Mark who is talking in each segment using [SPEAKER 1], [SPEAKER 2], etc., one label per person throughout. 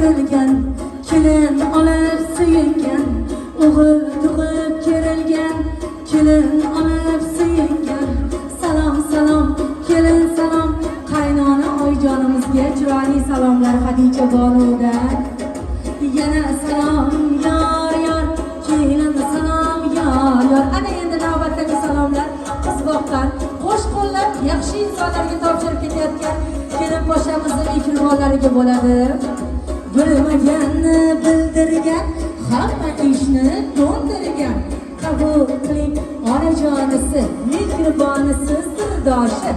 [SPEAKER 1] kerilgan, kelin olib suyungan, o'g'il tug'ib kerilgan, kelin olib suyungan. Salom, salom, kelin salom, qaynona oyijonimizga chiroyli salomlar Hadicha bonudan. Yana salom yor yor, kelin salom yor yor. Ana endi navbatdagi salomlar qiz boqqan, qo'sh qo'llab yaxshi insonlarga topshirib ketayotgan kelin poshamizni mehribonlariga bo'ladi. Bilmaganni bildirgan, hamma ishni to'ndirgan. Qabul qiling onajonisi, mehribonisi, sirdoshi.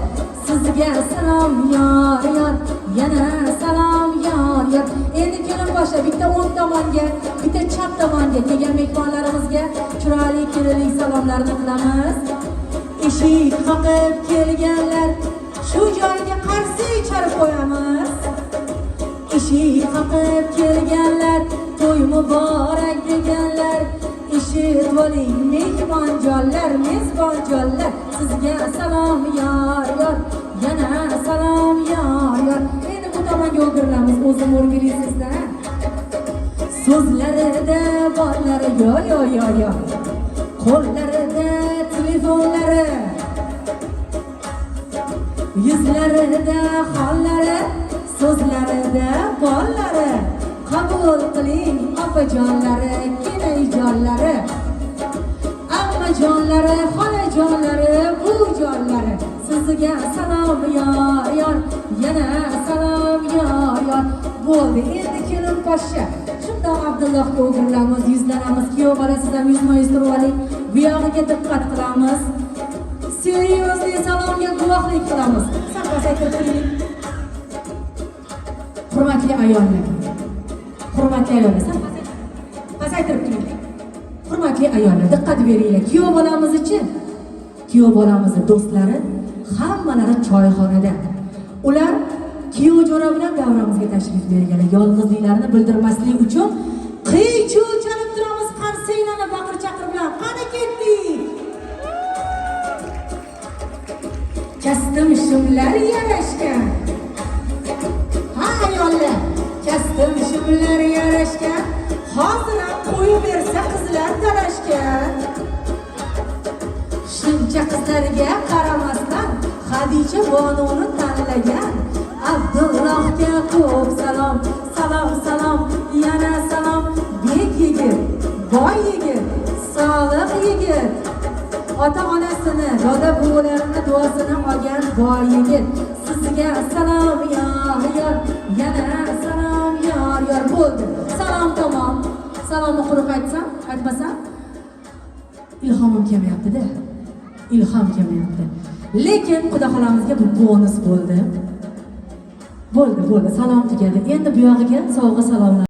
[SPEAKER 1] Sizga salom yor yor, yana salom yor yor. Endi kelin bosha bitta o'ng tomonga, bitta chap tomonga kelgan mehmonlarimizga chiroyli kelinlik salomlarni qilamiz. Eshik qoqib kelganlar, shu joyga qarsak chalib qo'yamiz. Eshik qoqib kelganlar, to'y muborak deganlar. Eshitib oling mehmonjonlar, mezbonjonlar, sizga salom yor yor, yana salom yor yor. Endi bu tomonga o'girilamiz, o'zim o'rgilaysizlar. So'zlarida borlari yo yo yo yo, qo'llarida telefonlari, yuzlarida hollari, so'zlarida bollari. Qabul qiling opajonlari, kelinjonlari, ammajonlari, xolajonlari, buvijonlari. Sizga salom yor yor, yana salom yor yor. Bo'ldi, endi kelin poshsha. Shundoq Abdullohga o'girilamiz, yuzlanamiz. Kuyov bola, siz ham yuzma yuz turib oling. Bu yog'iga diqqat qilamiz. Серьезный salomga guvohlik qilamiz. Sal pasaytirib turaylik. Hurmatli ayollar. Hurmatli ayollar, sal pasaytirib turing. Hurmatli ayollar, diqqat beringlar. Kuyov bolamizni-chi? Kuyov bolamizni do'stlari hammalari choyxonada. Ular kuyov jo'ra bilan davramizga tashrif buyurganlar. Yolg'izliklarini bildirmaslik uchun qiy-chuv chalib turamiz, qarsaklarni baqir-chaqir bilan. Qani ketdik? Kastim shimlar yarashgan. Ha ayollar, kastim shimlar yarashgan. Hozir ham qo'yib bersa qizlar talashgan. Shuncha qizlarga qaramasdan Hadicha bonuni tanlagan. Abdullohga ko'p salom, salom, salom, yana salom. Bek yigit, boy yigit, soliq yigit. Ota-onasini, doda buvalarini duosini olgan boy yigit. Sizga salom yor yor, yana salom yor yor. Bo'ldi. Salom tamom. Salomni quruq aytsam, aytmasam ilhomim kelmayapti-da. Ilhom kelmayapti. Lekin Xudo xolamizga bu bonus bo'ldi. Bo'ldi, bo'ldi. Salom tugadi. Endi bu yog'iga sovg'a salomlar.